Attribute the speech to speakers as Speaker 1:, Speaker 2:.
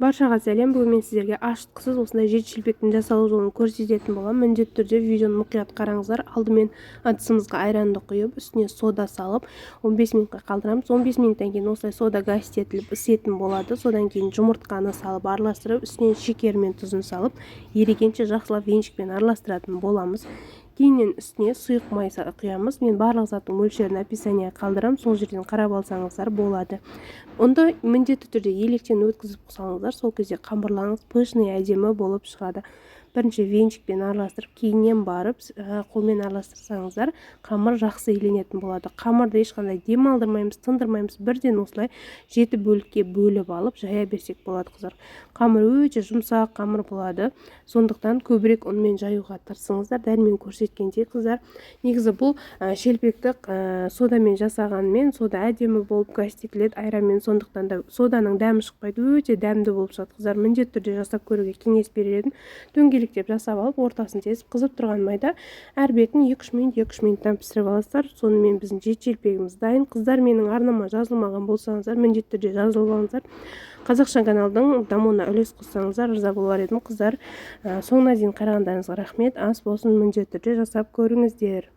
Speaker 1: Баршаға сәлем! Бүгін мен сіздерге ашытқысыз осындай жеті шелпектің жасалу жолын көрсететін боламын. Міндетті түрде видеоны мұқият қараңыздар. Алдымен ыдысымызға айранды құйып, үстіне сода салып, 15 минутқа қалдырамыз. 15 минуттан кейін осылай сода газ етіліп, ісетін болады. Содан кейін жұмыртқаны салып, араластырып, үстінен шекері мен тұзын салып, ерігенше жақсылап венчикпен араластыратын боламыз. Кейіннен үстіне сұйық май құямыз. Мен барлық заттың мөлшерін описанияға қалдырамын, сол жерден қарап алсаңыздар болады. Ұнды міндетті түрде електен өткізіп салыңыздар, сол кезде қамырларыңыз пышный, әдемі болып шығады. Бірінші венчикпен араластырып, кейіннен барып қолмен араластырсаңыздар, қамыр жақсы иленетін болады. Қамырды ешқандай демалдырмаймыз, тындырмаймыз, бірден осылай жеті бөлікке бөліп алып, жая берсек болады, қыздар. Қамыр өте жұмсақ қамыр болады, сондықтан көбірек ұнмен жаюға тырысыңыздар, дәл мен көрсеткендей, қыздар. Негізі бұл шелпекті содамен жасағанмен, сода әдемі болып газ етіледі айранмен, сондықтан да соданың дәмі шықпайды, өте дәмді болып шығады. Қыздар, міндетті түрде жасап көруге кеңес берер едім. Дөңгелектеп жасап алып, ортасын тесіп, қызып тұрған майда әр бетін 2-3 минут, 2-3 минуттан пісіріп аласыздар. Сонымен біздің жеті шелпегіміз дайын. Қыздар, менің арнама жазылмаған болсаңыздар, міндетті түрде жазылып алыңыздар. Қазақша каналдың дамуына үлес қоссаңыздар, ырза болар едім. Қыздар, соңына дейін қарағандарыңызға рахмет. Ас болсын! Міндетті түрде жасап көріңіздер.